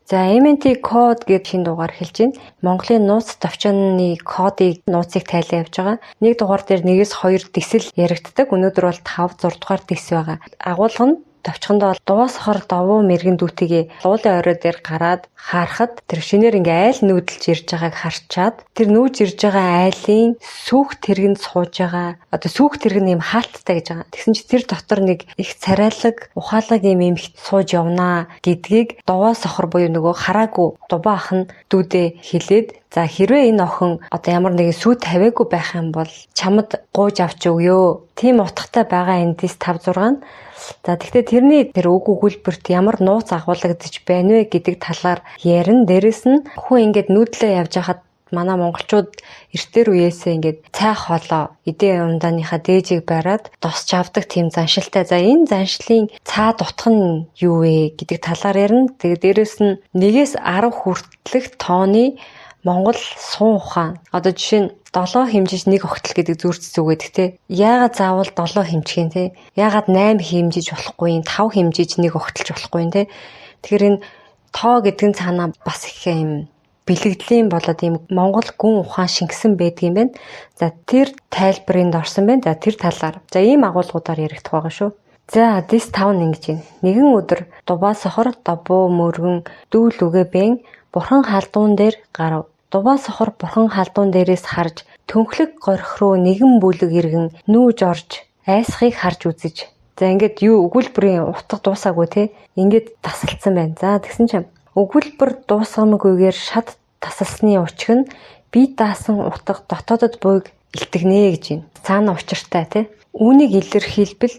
За, MNT код гэдэг шинэ дугаар эхэлж байна. Монголын нууц товчооны кодыг, нууцыг тайлан явж байгаа. Нэг дугаар дээр 1-2 дэсэл яригддаг. Өнөөдөр бол 5 6 дугаар дэс байгаа. Агуулга нь товчхондоо бол дуваа сохор давуу мэрэгэн дүүтэйгээ уулын орой дээр гараад харахад тэр шинээр ингээ айл нүүдэлж ирж байгааг харчаад тэр нүүж ирж байгаа айлын сүүх тэргэнд сууж байгаа, одоо сүүх тэрэг нь юм хаалттай гэж байгаа. Тэгсэн чи тэр дотор нэг их царайлаг, ухаалаг юм эмхт сууж явнаа гэдгийг дуваа сохор буюу нөгөө хараагүй дубаа ах нь дүүдээ хэлээд, за, хэрвээ энэ охин одоо ямар нэгэн сүү тавиагүй байх юм бол чамд гууж авч өгөө. Тийм утгатай байгаа энэ дис 5 6 нь. За, тэгэхээр тэрний тэр үг өгүүлбэрт ямар нууц агуулгадж байна вэ гэдэг талаар ярина. Дээрэс нь хүн ингээд нүүдлээ явж хахад манай монголчууд эртээр үеэсээ ингээд цай хоолоо эдээ ундааныхаа дээжийг бариад досч авдаг тийм заншилтай. За, энэ заншлын цаад утга нь юу вэ гэдэг талаар ярина. Тэгээд дээрэс нь 1-ээс 10 хүртэлх тооны Монгол суун ухаан. Одоо жишээ нь 7 хэмжиж нэг огтол гэдэг зүрц зүгээд те. Яагаад заавал 7 хэмжих юм те? Яагаад 8 хэмжиж болохгүй юм? 5 хэмжиж нэг огтолж болохгүй юм те? Тэгэхээр энэ тоо гэдэг нь цаанаа бас их юм бэлэгдлийн болоод ийм Монгол гүн ухаан шингэсэн байдаг юм байна. За, тэр тайлбарынд орсон байна. За, тэр талаар. За, ийм агуулгуудаар яригдах байгаа шүү. За, дис 5 нь ингэж байна. Нэгэн өдөр дубаа сохор давуу мөргөн дүүл үгэ бэн бурхан халдуун дээр гарав. Дубаа сохор бурхан халдуун дээрээс харж төнхлөг горих руу нэгэн бүлэг иргэн нүүж орж айсхыг харж үзэж. За, ингээд юу өгүүлбэрийн утга дуусаагүй те. Ингээд тасалдсан байна. За, тэгсэн чинь өгүүлбэр дуусгамгүйгээр шат тасалсны учир нь бие даасан утга дотоодод буйг илтгэнэ гэж байна. Цаана учиртай те. Үүнийг илэрхийлбэл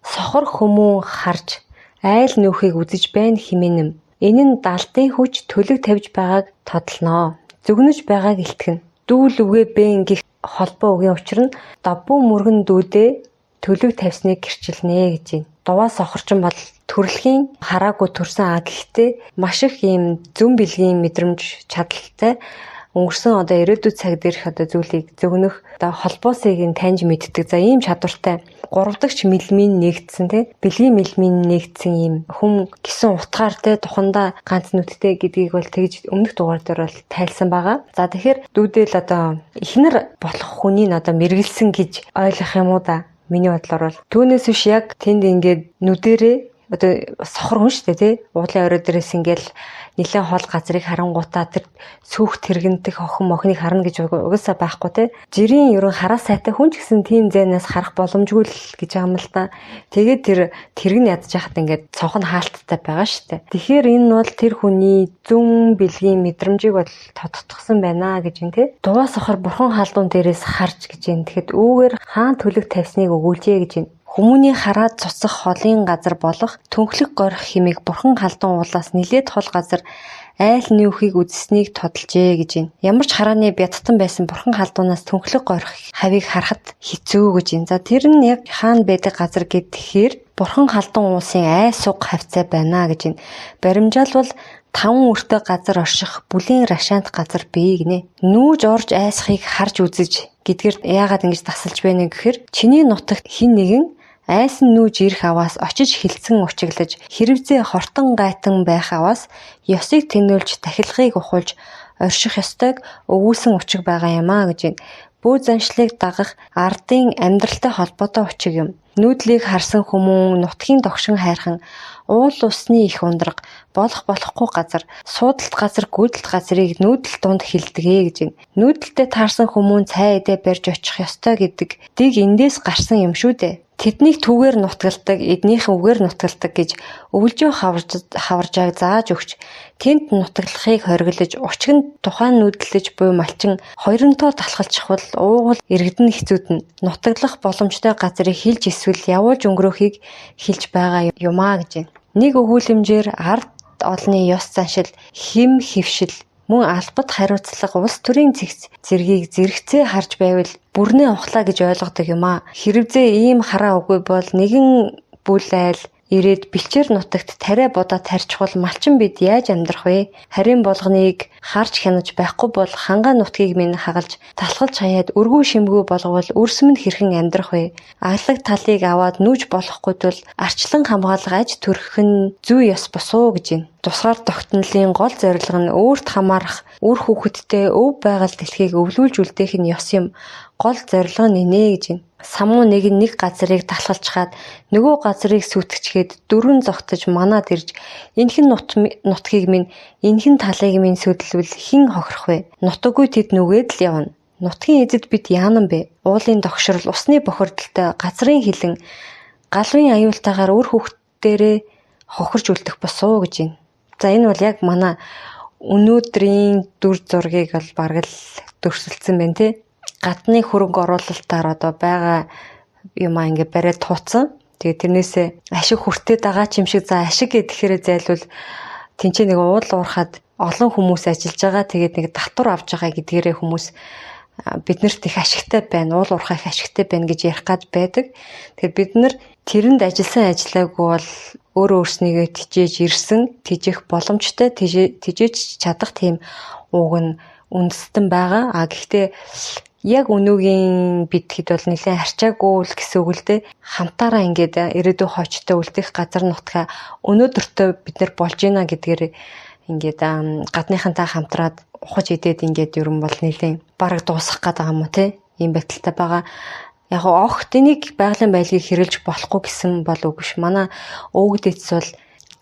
сохор хүмүүн харж айл нүүхийг үзэж байна хэмээнэм. Энэ нь далдын хүч төлөг тавьж байгааг тодлоноо. Зөгнөж байгааг илтгэнэ. Дүүл үгээ бэн гих холбоо үгийн учир нь давбуу мөргөн дүүдээ төлөг тавьсныг гэрчилнэ гэж байна. Дуваа сохорчин бол төрөлхийн хараагүй төрсэн, а гэхдээ маш их ийм зүн бэлгийн мэдрэмж чадaltaй, өнгөрсөн одоо ирээдүйд цаг дээрх одоо зүйлийг зөгнөх, одоо холбоосыг нь таньж мэддэг. За, ийм чадвартай гурав дахь мэлмийн нэгдсэн те, бэлгийн мэлмийн нэгдсэн ийм хүн гэсэн утгаар те, тухандаа ганц нүдтэй гэдгийг бол тэгж өмнөх дугаар дээр бол тайлсан байгаа. За, тэгэхээр дүүдэл одоо эхнэр болох хүний нь одоо мэргэлсэн гэж ойлгох юм уу да? Миний бодлоор бол түүнээс биш, яг тэнд ингээд нүдэрээ одоо сохор хүн шүү дээ тий. Уулын орой дээрээс ингээл нэлээд хол газрыг харангуутаа тэр сүүх тэргэнтэх охин мохныг харна гэж угаасаа байхгүй тий. Жирийн ерөн хараа сайтай хүн ч гэсэн тийм зээнээс харах боломжгүй л гэж байгаа юм л да. Тэгээд тэр тэрэг нь ядж яхад ингээд цонх нь хаалттай байгаа шүү дээ. Тэгэхээр энэ бол тэр хүний зүүн бэлгийн мэдрэмжийг бол тодтгосон байна гэж юм тий. Дуваа сохор бурхан халдун дээрээс харж гэж юм. Тэгэхэд үүгээр хаан төлөг тавьсныг өгүүлжээ гэж юм. Хүмүүний хараад цуцах холын газар болох түнхлэг горих хэмээх бурхан халдун уулаас нилээд хол газар айл нүүхийг үзсэнийг тодолжээ гэж байна. Ямар ч харааны бяттан байсан бурхан халдунаас түнхлэг горих хавийг харахад хэцүү гэж байна. За, тэр нь яг хаана байдаг газар гэхээр бурхан халдун уулсын ай суг хавцаа байна гэж байна. Баримжаал бол таван өртөө газар орших бүлийн рашаант газар бий гинэ. Нүүж орж айсхыг харж үзэж гэдгээр яагаад ингэж тасалж байна гэхээр чиний нутагт хин нэгэн айсан нүүж ирэх аваас очиж хилцэн учиглаж, хэрвзээ хортон гайтан байх аваас ёсыг тэнүүлж, тахилгыг ухуулж орших ёстойг өгүүлсэн учиг байгаа юм а гэж байна. Бүү заншлыг дагах ардын амьдралтай холбоотой учиг юм. Нүүдлийг харсан хүмүүн нутгийн догшин хайрхан, уул усны их ундраг, болох болохгүй газар, суудалт газар, гүйдэлт газрыг нүүдэл дунд хилдэгэ гэж байна. Нүүдэлтэй таарсан хүмүүн цай эдээ барьж очих ёстой гэдэг дэг эндээс гарсан юм шүү дээ. Тэднийг түүгээр нутгалдаг, эднийхэн үгээр нутгалдаг гэж өвлжөө хаваржааг зааж өгч, тэнд нутаглахыг хориглож, учиг нь тухайн нүүдлэж буй малчин хоёронтоо талхалчихвал уугуул иргэдэн хэцүүднэ. Нутаглах боломжтой газрыг хилж эсвэл явуулж өнгөрөөхийг хэлж байгаа юм а гэж байна. Нэг өгүүлэмжээр ард олны ёс заншил, хэм хэвшил, мөн албат хариуцлага, улс төрийн зэгц зэргийг зэрэгцээ харж байвал бүрнээ ухлаа гэж ойлгодог юм а. Хэрвээ ийм хараа үгүй бол нэгэн бүл айл Ирээд бэлчээр нутагт тариа будаа тарьчихвал малчин бид яаж амьдрах вэ? Харийн болгоныг харж хянаж байхгүй бол хангаа нутгийг минь хагалж талхалж хаяад өргүү шимгүү болговол үрсэм нь хэрхэн амьдрах вэ? Аглаг талыг аваад нүүж болохгүй тул арчлан хамгаалах аж төрөх нь зүй ёс босуу гэж байна. Тусгаар тогтнолын гол зорилго нь өөрт хамаарах үр хүүхэдтэй өв байгаль дэлхийг өвлүүлж үлдээх нь ёс юм. Гол зорилго нь инэ гэж байна. Самуу нэг нь нэг газрыг талхалчхаад нөгөө газрыг сүйтгэчгээд дөрвөн зогтож манад ирж энхэн нутгийг минь энхэн талыг минь сөдлөвл хэн хохирох вэ? Нутаггүй тэд нүгээд л явна. Нутгийн эзэд бид яанан бэ? Уулын догшрол, усны бохирдолтой, газрын хилэн, галвын аюултайгаар үр хүүхддэрээ хохирч үлдэх босуу гэж байна. За энэ бол яг манай өнөөдрийн дүр зургийг бол бараг л дөрсөлдсөн байна те. Гадны хөрөнгө оруулалтаар одоо байгаа юмаа ингээ бариад тууцсан. Тэгээ тэрнээсээ ашиг хүртээд байгаа ч юм шиг, за ашиг гэхээр зайлвал тэнцээ нэг уул уурхад олон хүмүүс ажиллаж байгаа. Тэгээд нэг татвар авч байгаа гэдгээрээ хүмүүс биднэрт их ашигтай байна, уул уурхай их ашигтай байна гэж ярих гад байдаг. Тэгэхээр бид нар тэрэнд ажилласан ажиллаагүй бол өөрөө өөрснийгөө тижээж ирсэн, тижээх боломжтой, тижээж чадах тийм ууг нь үндэстэн байгаа. А гэхдээ яг өнөөгийн бид хэд бол нэлээд харчаагүй л гэсэн үг л дээ. Хамтаараа ингээд ирээдүйн хойчтой үлдэх газар нутгаа өнөөдөртөө бид нар болж гинэ гэдгээр ингээд гадныхантай хамтраад ухаж идээд ингээд ер нь бол нэлээд бараг дуусах гээд байгаа юм уу те. Ийм байдалтай байгаа. Яг огт энийг байгалийн байлгийг хэрэглэж болохгүй гэсэн бол үгүй ш. Манай өвөг дэц бол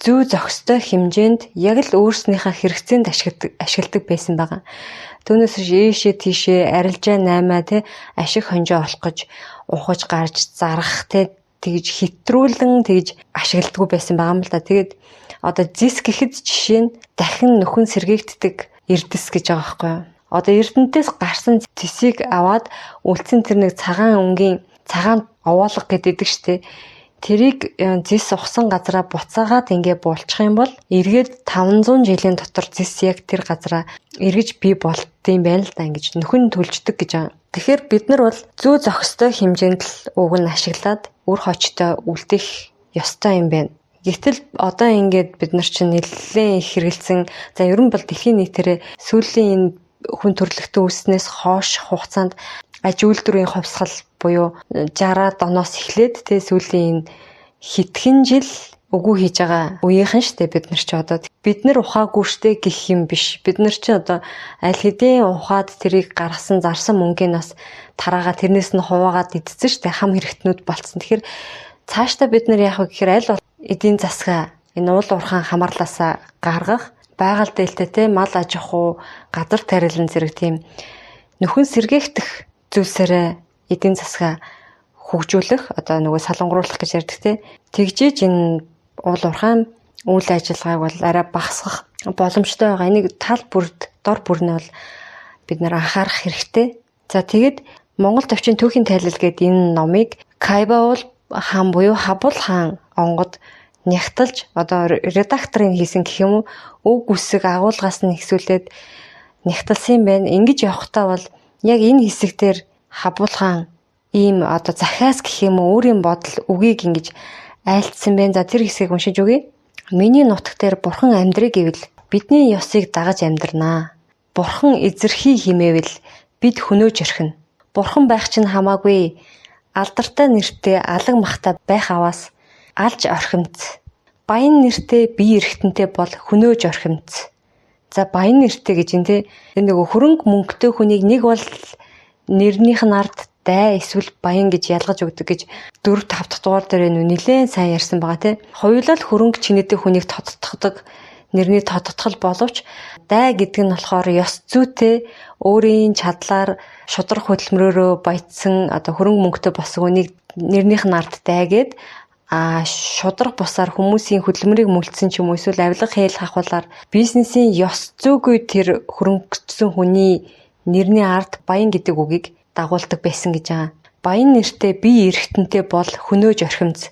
зүй зохистой хэмжээнд яг л өөрснийхээ хэрэгцээнд ашигладаг байсан байгаа. Түүнээс биш ээшээ тийшээ арилжаа 8 те ашиг хонжоо олох гэж ухаж гарч зарах те тэгж хэтрүүлэн тэгж ашигладаггүй байсан байгаа юм л да. Тэгээд одоо зис гэхэд жишээ нь дахин нөхөн сэргээгддэг эрдэс гэж байгаа байхгүй юу? Одоо эрдэнтээс гарсан цэсийг аваад үлдсэн тэр нэг цагаан өнгийн цагаан овоолго гэдэг штэ. Тэрийг зис ухсан газараа буцаагаад ингээ буулчих юм бол эргээд 500 жилийн дотор зис яг тэр газараа эргэж бий болдсон байна л да, ингэж нөхөн төлждөг гэж байгаа. Тэгэхээр бид нар бол зүү зохистой хэмжээнд л уг нь ашиглаад үр хочтой үлдэх ёстой юм байна. Гэтэл одоо ингээд бид нар чинь нэлээд их хэрэгэлсэн. За ер нь бол дэлхийн нийтээрээ сүүлийн энэ хүн төрөлхтөн үүснээс хойш хугацаанд аж үйлдвэрийн хувьсгал буюу 60-аад оноос эхлээд тэ сүүлийн энэ хэдхэн жил үгүй хийж байгаа үеийнхэн штэ бид нар ч одоо бид нар ухаагүй штэ гэх юм биш. Бид нар чи одоо аль хэдийн ухаад тэрийг гаргасан зарсан мөнгөний нас тараагаа тэрнээс нь хуваагаад идсэн штэ хам хэрэгтнүүд болцсон. Тэгэхээр цаашдаа бид нар яах вэ гэхээр аль бол эдийн засгаа энэ уул уурхаан хамаарлаасаа гаргах, байгаль дээлтэй те мал аж ахуй, газар тарилан зэрэг тийм нөхөн сэргээгдэх зүйлсээрээ эдийн засгаа хөгжүүлэх, одоо нөгөө салангууруулах гэж ярьдаг те. Тэгжээж энэ уул уурхаан үйл ажиллагааг бол арай багасгах боломжтой байгаа. Энийг тал бүрд, дор бүрнээ бол бид нар анхаарах хэрэгтэй. За тэгэд Монгол төвчийн түүхийн тайлал гэдэг энэ номыг Кайбаул хаан буюу Хабул хаан онгод нягталж одоо редакторыг хийсэн гэх юм уу, өг үсэг агуулгаас нь ихсүүлээд нягталсан юм байна. Ингэж явахдаа бол яг энэ хэсэг дээр Хабул хаан ийм одоо захиас гэх юм уу өөрийн бодол үгийг ингэж айлтсан байна. За тэр хэсгийг уншиж өгье. Миний нутаг дээр бурхан амьдрыг гэвэл бидний ёсыг дагаж амьдрнаа. Бурхан эзэрхий химээвэл бид хөнөөж орхино. Бурхан байх чинь хамаагүй. Алдартай нэртэй алаг махтай байх аваас алж орхимц. Баян нэртэй бие эрхтэнтэй бол хөнөөж орхимц. За баян нэртэй гэж энэ те нөгөө хөрөнгө мөнгөтэй хүнийг нэг бол нэрнийх нь ард дай эсвэл баян гэж ялгаж өгдөг гэж 4 5 дахь дугаар дээр нүү нэлээд сайн ярьсан байгаа те. Хоёулаа л хөрөнгө чинээтэй хүнийг тодтогдог нэрний тодтгол боловч дай гэдэг нь болохоор ёс зүйтэй өөрийн чадлаар шударга хөдөлмөрөөрөө баяцсан одоо хөрөнгө мөнгөтэй болсон хүнийг нэрнийх нь ард дай гээд, а шударга бусаар хүмүүсийн хөдөлмөрийг мөлдсөн ч юм уу эсвэл авилга хээл хахуулаар бизнесийн ёс зүйгүй тэр хөрөнгөцсөн хүний нэрний ард баян гэдэг үгийг дагуулдаг байсан гэж байгаа. Баян нэртэй бие эрхтэнтэй бол хөнөөж орхимц.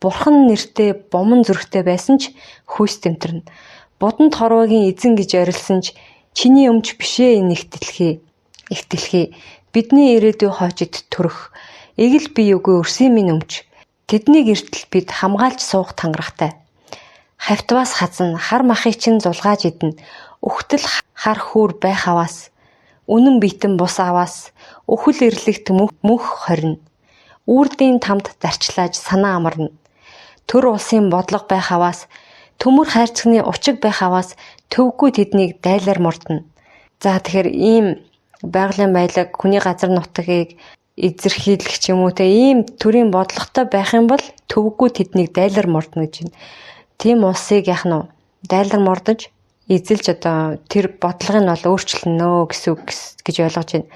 Бурхан нэртэй бомон зүрхтэй байсан ч хүйс тэмтэрнэ. Буданд хорвоогийн эзэн гэж орилсон ч чиний өмч бишээ энэ их дэлхий. Их дэлхий бидний ирээдүй хойчид төрөх. Эгэл бие үгүй өрсөн минь өмч. Тэднийг эртэл бид хамгаалж суух тангарахтай. Хавтваас хазна, хар махыг чинь зулгааж идэнэ. Өгтөл хар хүүр байх аваас, үнэн битэн бус аваас, өхөл эрлэгт мөнх хорно. Үрдийн тамд зарчлааж санаа амарна. Төр улсын бодлого байх аваас, төмөр хайрцагны учиг байх аваас төвгүй тэднийг дайлаар мордно. За тэгэхээр ийм байгалийн баялаг, хүний газар нутгийг эзэрхийлэх ч юм уу те ийм төрийн бодлоготой байх юм бол төвгүй тэднийг дайлаар мордно гэж байна. Тийм улсыг яах нь вэ? Дайлар мордож эзэлж одоо тэр бодлогыг нь бол өөрчилнө гэсэн үг гэж ойлгож байна.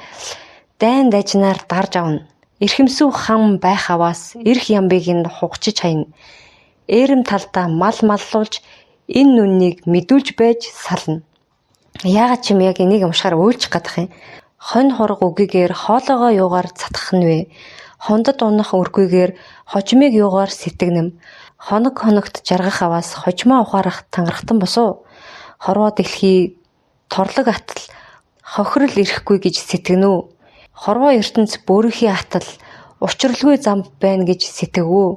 Дайн дажнаар дарж авна. Эрхэмсүү хам байх аваас эрх ямбыг нь хугчиж хайна. Ээрэм талдаа мал маллуулж энэ нүннийг мэдүүлж байж сална. Яагаад ч юм яг энийг уншихаар уйлчих гадах юм. Хонь хург үгийгээр хоолоогоо юугаар цатгах нь вэ? Хондод унах өргүйгээр хожмыг юугаар сэтгэнэм? Хоног хоногт жаргах аваас хожмоо ухаарах тангарахтан босуу. Хорвоо дэлхий торлог атал хохирол ирэхгүй гэж сэтгэнэ үү? Хорвоо ертөнц бөөрийнхий атал учралгүй зам байна гэж сэтгэв үү?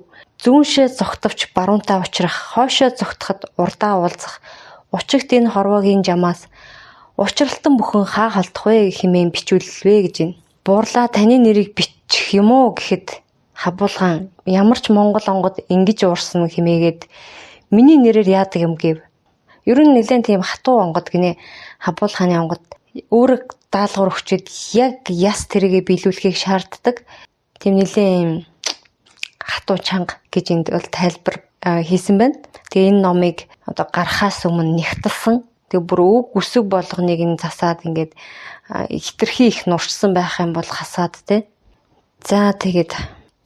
Зүүншээ зогтовч баруунтаа учрах, хойшоо зогтоход урдаа уулзах, учигт энэ хорвоогийн жамаас учралтан бүхэн хаа холдох вэ хэмээн бичүүлэлвэ гэж байна. Буурлаа таны нэрийг бичих юм уу гэхэд Хабуулгаан ямар ч Монгол онгод ингэж уурсан хэмээгээд миний нэрээр яадаг юм гэв. Ер нь нэлээд тийм хатуу онгод гинэ. Хабуулгааны онгод үүрэг даалгавар өгчөөд яг яс тэргээ биелүүлэхийг шаарддаг. Тийм нэлээд юм хатуу чанга гэж энд бол тайлбар хийсэн байна. Тэгээ энэ номыг одоо гарахаас өмнө нягтлсан. Тэгээ бүр үг үсэг болгоныг нь засаад ингээд хитрхи их нуршсан байх юм бол хасаад те. За тэгээд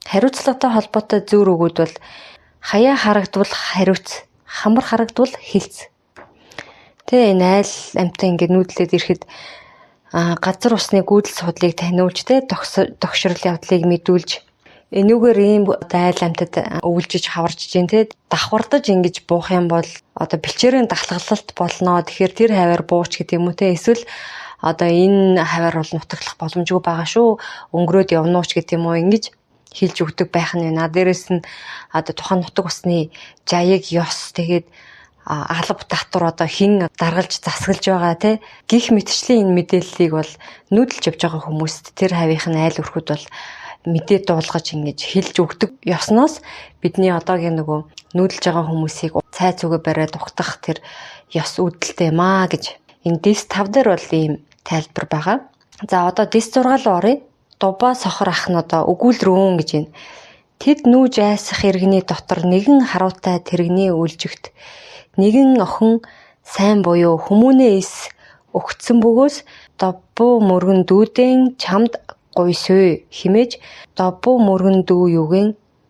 хариуцлагатай холбоотой зүүр үгүүд бол хаяа харагдвал хариуц, хамар харагдвал хилц. Тэ энэ айл амьтан ингээд нүүдлээд ирэхэд газар усны гүйдэл судлыг таниулж те тогшрол явдлыг мэдүүлж энүүгээр ийм айл амьтад өвлжиж хаварж чинь те давхардаж ингэж буух юм бол одоо бэлчээрийн дахлалт болно. Тэгэхээр тэр хаваар бууч гэдэг юм уу те эсвэл одоо энэ хаваар бол нутаглах боломжгүй байгаа шүү. Өнгөрөөд явнууч гэдэг юм уу ингэж хэлж өгдөг байх нь байна. Дээрээс нь одоо тухайн нутаг усны жаяг ёс тэгээд алба татвар одоо хэн даргалж засаглаж байгаа те гих мэтчлийн энэ мэдээллийг бол нүүдэлж явж байгаа хүмүүст тэр хавийнх нь айл өрхөд бол мэдээ дуулгаж ингэж хэлж өгдөг ёсноос бидний одоогийн нөгөө нүүдэлж байгаа хүмүүсийг цай зүгээ бариад угтах тэр ёс үүдэлтэй юм аа гэж энэ дэс 5 дээр бол ийм тайлбар байгаа. За одоо дэс 6 руу оръё. Дубаа сохор ах нь одоо өгүүлрүүн гэж байна. Тэд нүүж айсах иргэний дотор нэгэн харуутай тэрэгний үлжигт нэгэн охин сайн буюу хүмүүнээ эс өгцөн бөгөөс доббуу мөргөн дүүдэн чамд гуйсуу химээж доббуу мөргөн дүү юугэн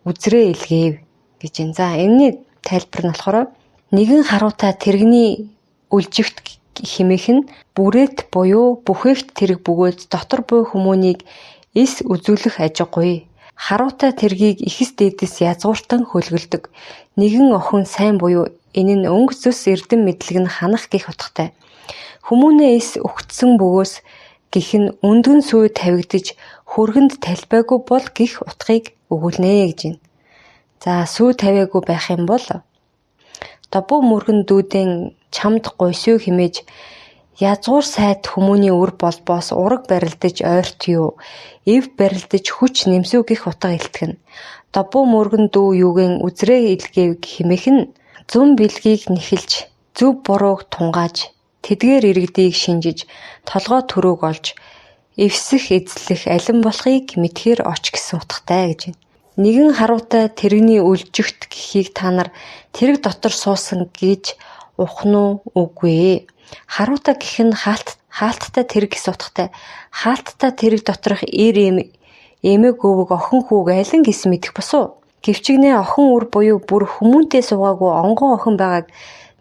үзрээ илгээв гэж байна. За энэний тайлбар нь болохоор нэгэн харуутай тэрэгний үлжигт хэмээх нь бүрээт буюу бүхээгт тэрэг бөгөөд дотор буй хүмүүнийг эс үзүүлэх ажиггүй. Харуутай тэргийг эхэс дээдэс язгууртан хөлгөлдөг. Нэгэн охин сайн буюу энэ нь өнгө зүс эрдэм мэдлэг нь ханах гэх утгатай. Хүмүүнээ эс өгцсөн бөгөөс гэх нь өндгөн сүй тавигдаж хөргөнд талбайгүй бол гэх утгыг өгүүлнэ гэж байна. За сүй тавиагүй байх юм бол добуу мөргөн дүүдэн чамд гуйсуу химээж язгуур сайд хүмүүний үр болбоос ураг барилдаж ойрт юу эв барилдаж хүч нэмсүү гэх утга илтгэнэ. Добуу мөргөн дүү юугэн үзрээ илгээв хэмээх нь зүүн бэлгийг нэхэлж зөв бурууг тунгааж тэдгээр иргэдийг шинжиж толгой төрөөг олж эвсэх эзлэх алин болохыг мэдхээр оч гэсэн утгатай гэж байна. Нэгэн харуутай тэрэгний үлжигт гэхийг та нар тэрэг дотор суусан гэж ухна уу үгүй ээ. Харуутай гэх нь хаалттай тэрэг гэсэн утгатай. Хаалттай тэрэг доторх эр эм эмээг өвөг охин хүүг алин гэсэн мэдэх босуу. Гэвчгнээ охин үр буюу бүр хүмүүнтэй суугаагүй онгон охин байгааг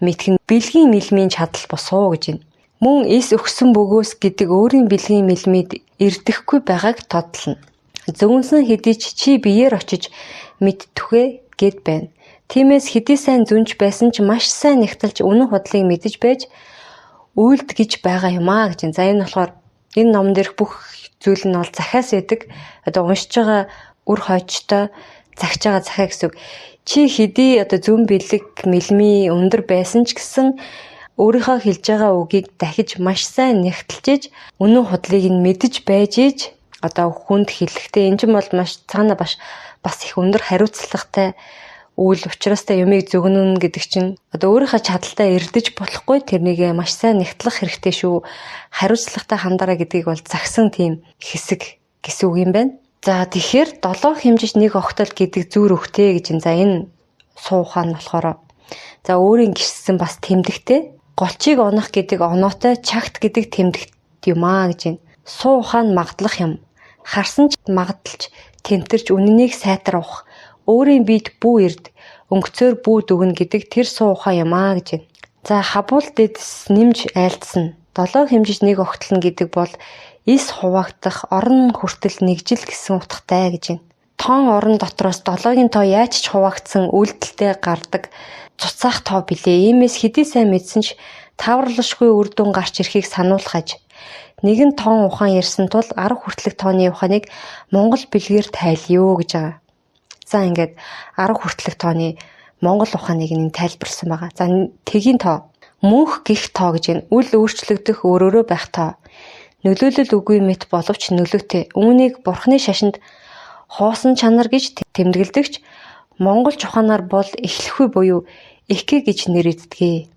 мэдэх нь бэлгийн мэлмийн чадал босуу гэж байна. Мөн эс өгсөн бөгөөс гэдэг өөрийн бэлгийн мэлмид эрдэхгүй байгааг тодлоно. Зөвөнсөн хэдий ч чи биеэр очиж мэдтүхэ гэд байна. Тиймээс хэдий сайн зүнж байсан ч маш сайн нягталж үнэн худлыг мэдэж байж үйлд гэж байгаа юм аа гэж. За энэ болохоор энэ номон дээрх бүх зүйл нь бол захиас байдаг. Одоо уншиж байгаа үр хойчтой Загч байгаа захаа гэсэн үг. Чи хэдий одоо зүүн бэлэг мэлмий өндөр байсан ч гэсэн өөрийнхөө хэлж байгаа үгийг дахиж маш сайн нягтлж үнэн худлыг нь мэдэж байж иж одоо хүнд хэлэхдээ энэ чинь бол маш цаана бас их өндөр хариуцлагатай үйл учраас та юмыг зөгнөн гэдэг чинь одоо өөрийнхөө чадaltaа эрдэж болохгүй, тэрнийг маш сайн нягтлах хэрэгтэй шүү. Хариуцлагатай хандараа гэдгийг бол загсан тийм хэсэг гэсэн үг юм байна. За тэгэхээр 7 хэмжиж нэг огтол гэдэг зүүр өгтэй гэж. За энэ суу ухаан болохоор за өөрийн гиссэн бас тэмдэгтэй голчийг онох гэдэг оноотой чагт гэдэг тэмдэгт юм аа гэж байна. Суу ухаан магадлах юм. Харсан ч магадлж тэмтэрч үнэнийг сайтар уух. Өөрийн биед бүү эрд, өнгөцөөр бүү дүгнэ гэдэг тэр суу ухаан юм аа гэж байна. За хабуул дэдс нэмж айлдсан. 7 хэмжиж нэг огтлно гэдэг бол эс хуваагдах орон хүртэл нэгжил гэсэн утгатай гэж байна. Тоон орон дотроос 7-гийн тоо яаж ч хуваагдсан үйлдэлтэй гардаг цуцаах тоо билээ. Иймээс хэдий сайн мэдсэн ч тааварлашгүй үр дүн гарч ирэхийг сануулах аж. Нэгэн тоон ухаан ярьсан тул 10 хүртэлх тооны ухааныг Монгол бэлгээр тайлъё гэж байгаа. За ингээд 10 хүртэлх тооны Монгол ухааныг нь тайлбарласан байгаа. За тэгийн тоо мөнх гих тоо гэж байна. Үл өөрчлөгдөх өөрөөрөө байх тоо. Нөлөөлөл үгүй мэт боловч нөлөөтэй. Үүнийг бурхны шашинд хоосон чанар гэж тэмдэглэдэгч монголч ухаанаар бол эхлэхгүй буюу эхгэ гэж нэрийддэг.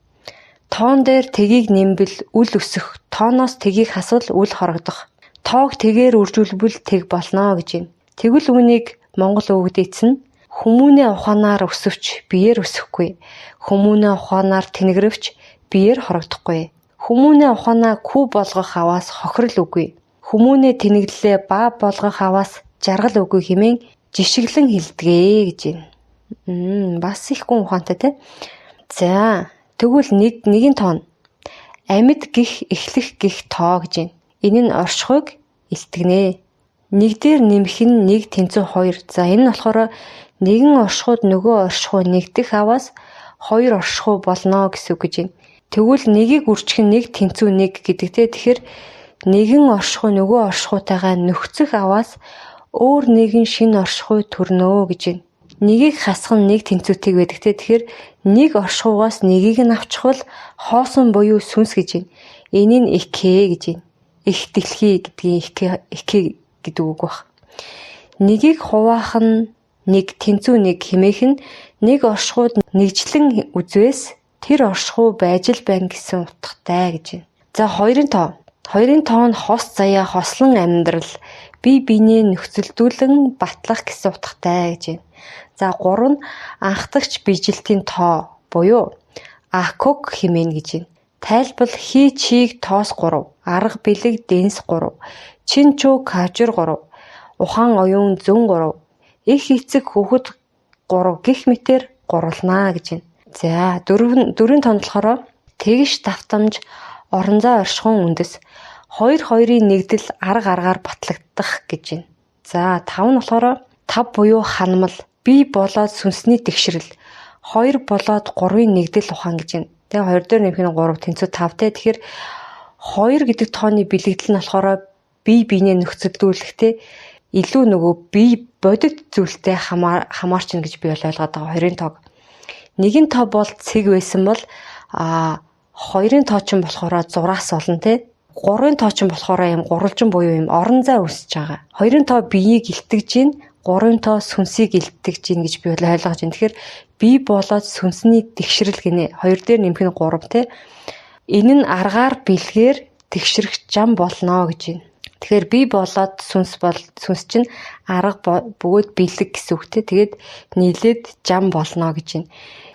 Тоон дээр тэгийг нэмбэл үл өсөх, тооноос тэгийг хасвал үл хорогдох. Тоог тэгээр үржүүлбэл тэг болно гэж байна. Тэгвэл үүнийг монгол өвгд эцэн хүмүүнээ ухаанаар өсөвч биеэр өсөхгүй. Хүмүүнээ ухаанаар тэнэгрэвч биеэр хорогдохгүй. Хүмүүнээ ухаанаа күү болгох аваас хохирол үгүй. Хүмүүнээ тэнэглэлээ баа болгох аваас жаргал үгүй хэмээн жишиглэн хэлдэгэ гэж байна. Бас их гүн ухаантай те. За тэгвэл нэгийн тоон амьд гих эхлэх гих тоо гэж байна. Энэ нь оршихуйг илтгэнэ. Нэг дээр нэмэх нь 1.2. За энэ нь болохоор нэгэн оршихуйд нөгөө оршихуй нэгдэх аваас хоёр оршихуй болно гэсэн үг гэж байна. Тэгвэл нэгийг үржих нь 1.1 гэдэг те. Тэгэхээр нэгэн оршихуй нөгөө оршихуйтайгаа нөхцөх аваас өөр нэгэн шинэ оршихуй төрнөө гэж байна. Нэгийг хасах нь 1.1 байдаг те. Тэгэхээр нэг оршихуйгаас нэгийг нь авчихвал хоосон буюу сүнс гэж байна. Энэ нь ихэ гэж байна. Их дэлхий гэдгийн ихэ гэдэг үг баг. Нэгийг хуваах нь 1.1 хэмээх нь нэг оршихуйд нэгжлэн үзвээс тэр оршихуй байж л байна гэсэн утгатай гэж байна. За хоёрын тоо. Хоёрын тоо нь хос заяа, хослон амьдрал, бие биенээ нөхцөлдүүлэн батлах гэсэн утгатай гэж байна. За гурав нь анхдагч биежилтийн тоо буюу акок хэмээн гэж байна. Тайлбал хий чиг тоос 3, арга бэлэг дэнс 3, чин чүү кажир 3, ухаан оюун зөн 3, их эцэг хүүхэд 3 гих мэтэр гурвалнаа гэж байна. За дөрвийн тоон болохоор тэгш давтамж орон зай оршихуун үндэс 2 2-ын нэгдэл арга аргаар батлагдах гэж байна. За тав нь болохоор тав буюу ханамл, бие болоод сүнсний тэгшрэл, 2 болоод 3-ын нэгдэл ухаан гэж байна. Тэгээ 2 дээр нэмэх нь 3 тэнцүү 5 те. Тэгэхээр 2 гэдэг тооны бэлэгдэл нь болохоор бие биенээ нөхцөлдүүлэхдээ илүү нөгөө бие бодит зүйлтэй хамаарч ин гэж би бол ойлгоод байгаа 2-ын тоог. Нэгэн тоо бол цэг байсан бол 2-ын тоо ч болохоор зураас олон те. 3-ын тоо ч болохоор юм гурвалжин буюу юм орон зай үүсэж байгаа. 2-ын тоо биеийг илтгэж гин, 3-ын тоо сүнсийг илтгэж гин гэж би бол ойлгож байна. Тэгэхээр бие болоод сүнсний тэгшрэл гинэ. 2 дээр нэмэх нь 3 те. Энэ нь аргаар бэлгээр тэгшрэх жам болно гэж байна. Тэгэхээр бие болоод сүнс бол сүнс чинь арга бөгөөд бэлэг гэсэн үг те. Тэгээд нийлээд жам болно гэж байна.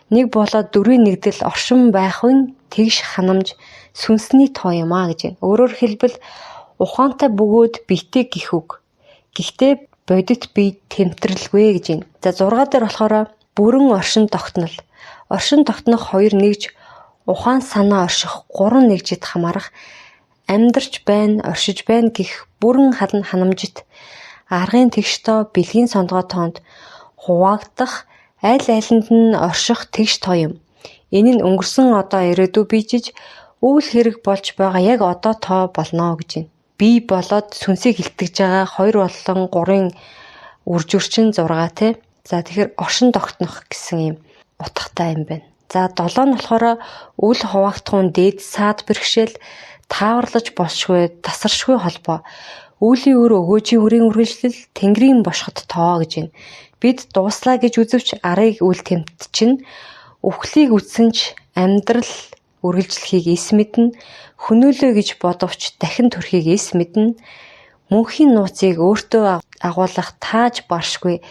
Нэг болоод дөрвийн нэгдэл оршин байх нь тэгш ханамж сүнсний тоо юм а гэж байна. Өөрөөр хэлбэл ухаантай бөгөөд биетэй гих үг. Гэхдээ бодит бие тэмтрэлгүй гэж байна. За 6 дээр болохоор бүрэн оршин тогтнол. Оршин тогтнох 2 нэгж ухаан санаа орших 3 нэгжид хамаарах амьдарч байна, оршиж байна гих бүрэн ханамжит аргын тэгш тоо бэлгийн сондгой тоонд хуваагдах аль алинд нь орших тэгш тоо юм. Энэ нь өнгөрсөн одоо ирээдүй бийжиж үйл хэрэг болж байгаа яг одоо тоо болно гэж байна. Бие болоод сүнсийг илтгэж байгаа 2 болон 3-ын үржүрчин 6 те. За тэгэхээр оршин тогтнох гэсэн юм утгатай юм байна. За 7 нь болохоор үл хуваагдахуун дээд саад бэрхшээл, тааварлаж болшгүй, тасаршгүй холбоо. Үүлийн үр өгөөжийн үрийн үргэлжлэл, тэнгэрийн бошгот тоо гэж байна. Бид дууслаа гэж үзвч арыг үл тэмтчин, үхлийг үтсэн ч амьдрал үргэлжлэхийг эс мэднэ, хөнөөлөө гэж бодовч дахин төрхийг эс мэднэ. Мөнхийн нууцыг өөртөө агуулах тааж баршгүй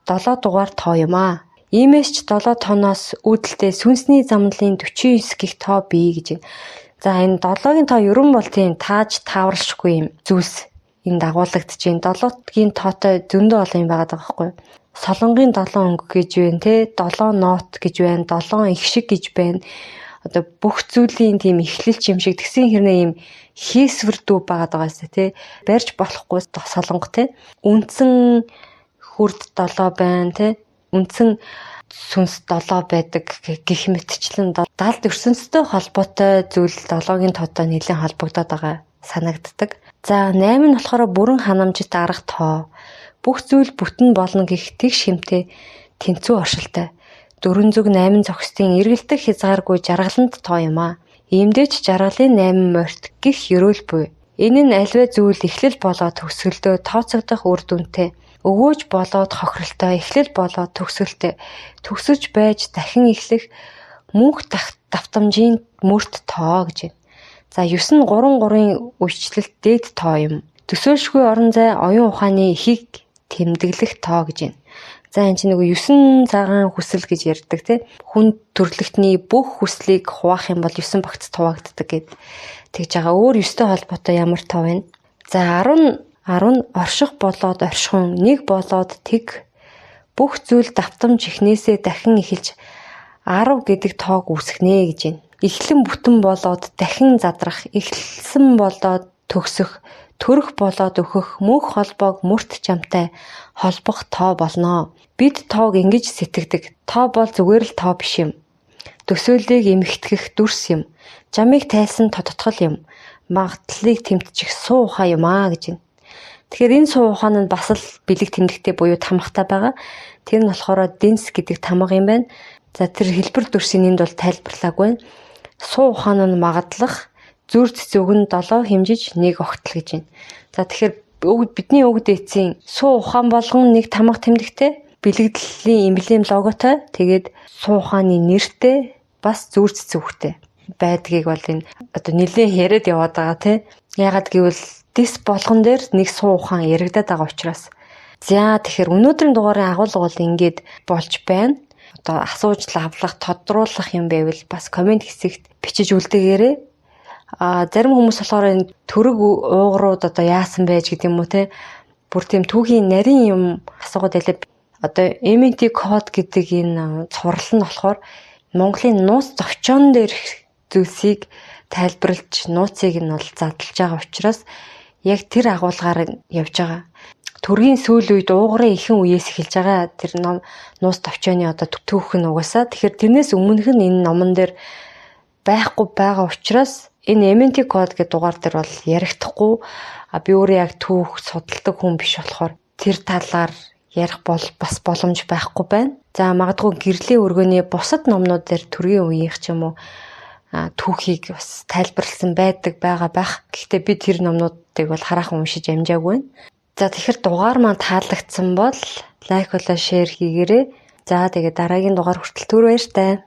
7 дугаар тоо юм аа. Иймээс ч 7 тооноос үүдэлтэй сүнсний замналын 49 гих тоо бий гэж байна. За энэ 7-гийн тоо ерөн бол тийм тааж тааварлшгүй юм зүйлс энд агуулгадж байна. 7-гийн тоотой зөндөө олон юм байгаа байхгүй юу? Солонгын 7 өнгө гэж байна те, 7 нот гэж байна, 7 их шиг гэж байна. Одоо бүх зүйлийн тийм эхлэлч юм шиг тэгсэн хэрнээ юм хийсвэр дүү байгаад байгаасаа те, барьж болохгүй солонго те. Үндсэн хүрд 7 байна те, үндсэн сүнс 7 байдаг гэх мэтчлэн далд ертөнцтэй холбоотой зүйл 7-гийн тоотой нэлээд холбогдоод байгаа санагддаг. За 8 нь болохоор бүрэн ханамжит арга тоо. Бүх зүйл бүтэн болно гэх тэгш хэмтэй тэнцүү оршилтай. 4 зүг 8 зохистын эргэлдэх хязгааргүй жаргалант тоо юм аа. Иймдээ ч жаргалын 8 морьт гих ерөөл буй. Энэ нь альваа зүйл эхлэл болоод төгсгөлдөө тооцогдох үр дүнтэй. Өгөөж болоод хохиролтой, эхлэл болоод төгсгөлтэй. Төгсөж байж дахин эхлэх мөнх давтамжийн мөрт тоо гэж байна. За 9 нь 3 3-ын үечлэлт дээд тоо юм. Төсөөлшгүй орон зай оюун ухааны ихийг тэмдэглэх тоо гэж байна. За энэ чинь нөгөө 9 цагаан хүсэл гэж ярьдаг тий. Хүн төрлөختний бүх хүслийг хуваах юм бол 9 багцд хуваагддаг гэд тэгж байгаа. Өөр 9-тэй холбоотой ямар тоо вэ? За 10 10 орших болоод оршихун, 1 болоод тэг. Бүх зүйл давтамж эхнээсээ дахин эхэлж 10 гэдэг тоог үүсгэнэ гэж байна. Эхлэн бүтэн болоод дахин задрах, эхэлсэн болоод төгсөх, төрөх болоод өөхөх, мөнх холбоог мөрт чамтай холбох тоо болно. Бид тоог ингэж сэтгэдэг. Тоо бол зүгээр л тоо биш юм. Төсөөллийг эмхтгэх дүрс юм. Жамыг тайлсан тодтгол юм. Магадлалыг тэмтчих суу ухаан юм аа гэж байна. Тэгэхээр энэ суу ухаан нь бас л бэлэг тэмдэгтэй буюу тамгатай байгаа. Тэр нь болохоор дэнс гэдэг тамга юм байна. За тэр хэлбэр дүрсийн энд бол тайлбарлаагүй байна. Суу ухаан нь магадлах, зүр цэцүүг нь 7 хэмжиж 1 огтл гэж байна. За тэгэхээр бидний өвөг дээдсийн суу ухаан болгон нэг тамга тэмдэгтэй, бэлэгдлийн эмблем логотой, тэгээд суу ухааны нэртэй, бас зүр цэцүүгтэй байдгийг бол энэ одоо нэлээд яриад яваад байгаа тий. Яагаад гэвэл дэс болгон дээр нэг суу ухаан яригадаад байгаа учраас. За тэгэхээр өнөөдрийн дугаарын агуулга бол ингээд болж байна. Одоо асууж лавлах, тодруулах юм байвал бас комент хэсэгт бичиж үлдээгээрэй. А зарим хүмүүс болохоор энэ төрөг уугрууд одоо яасан байж гэдэг юм уу те. Бүр тийм түүхийн нарийн юм асуугаад байлаа. Одоо MNT код гэдэг энэ цуврал нь болохоор Монголын нууц зовчоон дээрх зүйлсийг тайлбарлаж нууцыг нь бол задлж байгаа учраас яг тэр агуулгаар явж байгаа. Төргийн сүүл үед уугрын ихэнх үеэс эхэлж байгаа тэр ном нууц товчооны одоо түүх нь угаасаа. Тэгэхээр тэрнээс өмнөх нь энэ номон дээр байхгүй байгаа учраас энэ MNT код гэдэг дугаар дээр бол ярихдаггүй. А би өөрөө яг түүх судалдаг хүн биш болохоор тэр талаар ярих бол бас боломж байхгүй байна. За магадгүй гэрлийн өргөний бусад номнууд дээр төргийн үеийнх ч юм уу түүхийг бас тайлбарласан байдаг байгаа байх. Гэхдээ би тэр номнуудыг бол хараахан уншиж амжаагүй байна. За тэгэхээр дугаар маань таалагдсан бол лайк болоо шеэр хийгээрэй. За тэгээд дараагийн дугаар хүртэл түр баяртай.